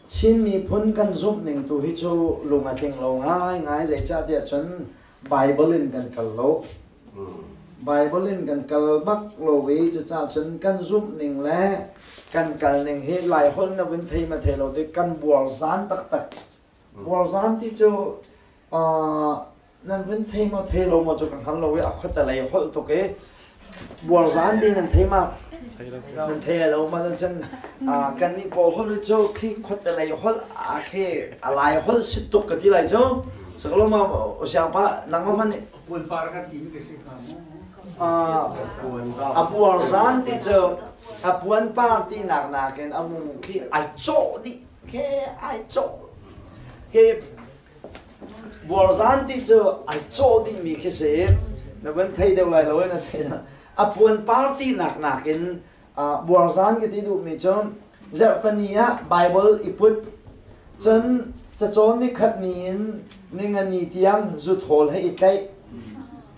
Chin miphun kan zumh ning tu hi cu lung a tling lo ngaingai zeicahtiah cun Bible in kan kal lo. Bible in kan kal bak lo i cucaah cun kan zumh ning le kan kal ning hi Laiholh na vun thei ma thei lo tik kan buarzan taktak. Buarzan ti cu nan vun thei maw thei lo maw cu ka hngal lo i a khuatelei holh tuk i buarzan ti nan thei ma nan thei lai lo ma nan cun kan nih pawl holh cu khi khuatelei holh a khi a lai holh si tuk ka ti lai cu sakalo ma siangpa nang ma hman a buarzan ti cu a puan par ti nak nakin a mung khi ai cawh dih khi ai cawh khi Buarzan ti cu ai cawh dihmi khi si. Na van thei deuh lai lo na thei na. A puan par tinak nakin buarzan ka ti duhmi cu zarhpani ah Bible i put cun cacawn ni khat ni in ningani tiang zuthawl he i tlaih.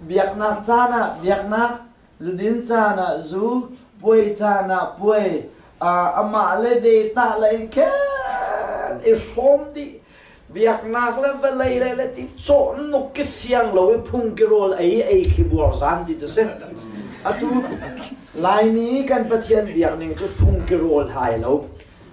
Biaknak caan ah biaknak Zudin caan ah zu, puai caan ah puai, amah le data le in khen i hrawm dih. Biaknak le vawlei le le ti cawhnuk ki fiang lo i phung ki rawl ei ei khi buarzan ti cu si. Atu Laimi kan Pathian biak ning cu phung ki rawl hai lo.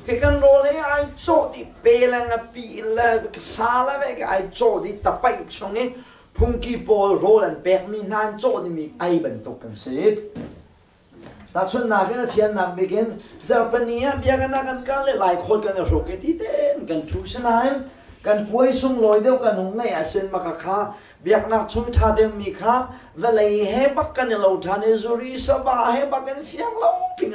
Khi kan rawl he ai cawh dih pe le ngapi le sa le ve ai cawh dih tapaih chung i phungki pawl rawl an pekmi hna an cawhmi ei bantuk kan si. Tahchunhnak in a fiannak bik in zarhpini ah biakinn ah kan kal le laikhawt kan i hruk i ti tein kan ṭhu sinain kan puai sunglawi deuh kan hung ngeih ahsin maka kha biaknak chung ṭha deuhmi kha vawlei he bak kan i lo ṭhan i zuri sava he bak in fiang lo ping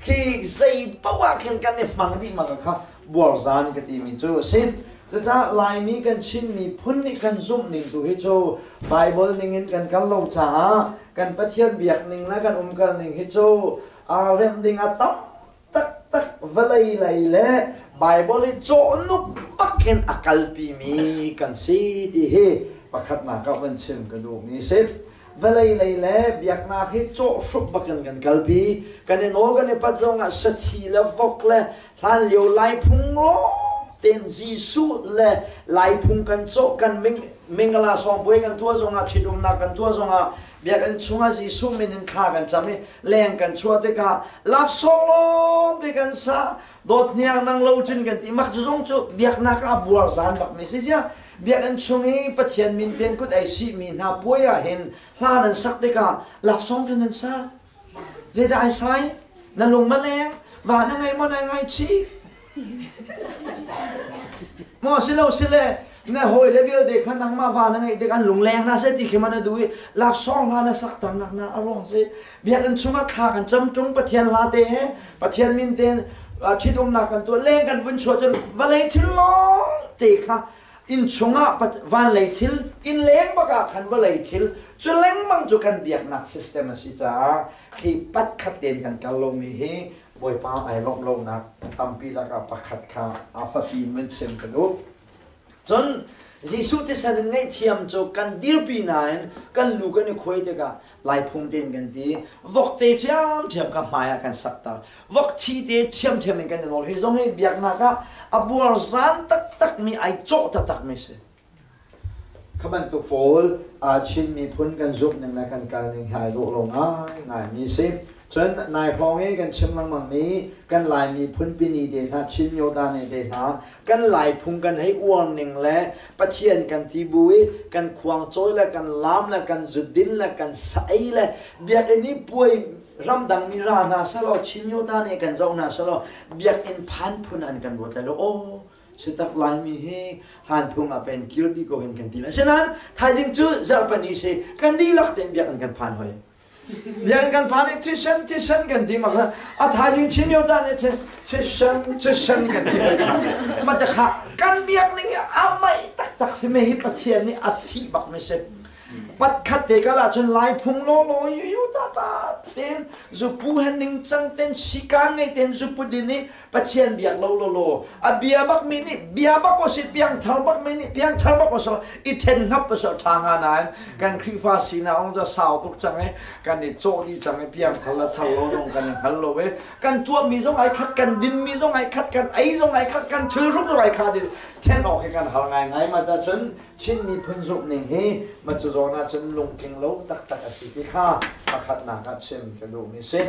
khi zei paoh ah khin kan i hmang dih maka kha buarzan ka timi cu a si. Cucaah Laimi kan Chin miphun nih kan zumh ning tu hi cu Bible ning in kan kal lo caah kan Pathian biak ning le kan umkal ning hi cu aa remh ding a tam taktak vawlei lei le Bible i cawhnuk bak hin a kalpi mi kan si ti hi pakhatnak ah van chim ka duhmi si. Vawlei lei le biaknak hi cawhhrup bak in kan kalpi. Kan i nawl kan i pat zong ah sathi le vok le Hlanlio Laiphung tein Jesuh le Laiphung kan cawh kan mingala sawngpuai kan tuah zongah ṭhitumnak kan tuah zongah biakinn chungah Jesuh min in thla kan cam i leng kan chuah tikah laksawng lawng te kan sa dawt hniang nang lo cun kan ti mak cu zong cu biaknak ah buar zan bak mi si sia biakinn chung i Pathian min ten kut ei sih mi hna puai ah hin hla nan sak tikah laksawng cu nan sak Zeidah ai sai? Na lung ma leng? Va na ngei maw na ngaihchih? Maw si lo si le na hawi le vialte kha nangmah va na ngeih tik an lungleng hna seh ti khi ma na duh i laksawng hla na sakter nak na a ruang si biakinn chungah thla kan cam ṭung Pathian hla te he Pathian min tein ṭhitumnak kan tuah leng kan vun chuah cun vawlei thil lawng te kha inn chungah vanlei thil inn leng bak ah khan vawlei thil cu lengmang cu kan biaknak system a si caah khi pat khat tein kan kal lomi hi Bawipa ai lawmh lonak tampi lakah pakhat kha a fapi in van chim ka duh. Cun Jesuh thisen in ngaihthiam cu kan dirpi nain kan lu kan i khuai tikah Laiphung tein kan ti vok te ṭhiamṭhiam kha hmai ah kan sakter vok thi te ṭhiamṭhiam in kan i nawl hi zong hi biaknak ah a buarzan taktakmi ai cawh taktakmi si kha bantuk pawl Chin miphun kan zumh ning le kan kal ning hi ai dawh lo ngai ngaimi si cun nai hrawng i kan chim lengmang mi kan Lai miphun pini te hna Chin myoda ne te hna kan Lai phung kan hei uar ning le Pathian kan ti bu i kan khuang cawi le kan laam le kan zudin le kan sa ei le biakinn i puai ramdang mi ra hna selaw Chin Yota nih kan zoh hna selaw biakinn phan phun an kan ruat lai lo aw sitak Laimi hi hlan phung ah pen kir di ko hin kan ti lai asinain thaizing cu zarhpani si kan dihlak tein biakinn kan phan hoi biakinn kan phan i thisen thisen kan ti mak a thaizing Chin Yota nih thisen thisen kan ti hoi ma te kha kan biak ning hi a mei taktak si me hi Pathian nih a fih bak mi si. Pat khat te kal ahcun Lai phung lawlaw yu ta ta ten zupu he ningcang ten sikaan ngei ten zupu din i Pathian biak lo lawlaw a bia bak mi nih bia bak o si, piangthar bak mi nih piangthar bak o si, i then ngap pasal tha nga nain kan Khrihfa sinak ong cu sau tuk cang i kan i cawh dih cang i piangthar le thar lo zong kan i hngal lo i kan tuahmi zong ai khat, kan dinmi zong ai khat, kan ei zong ai khat, kan thilhruk zong ai khat i then awk hi kan har ngaingai. Ma ca cun Chin miphun zumh ning hi ma cu zawn ah cun lungtling lo taktak a si ti kha pakhatnak ah chim ka duhmi si.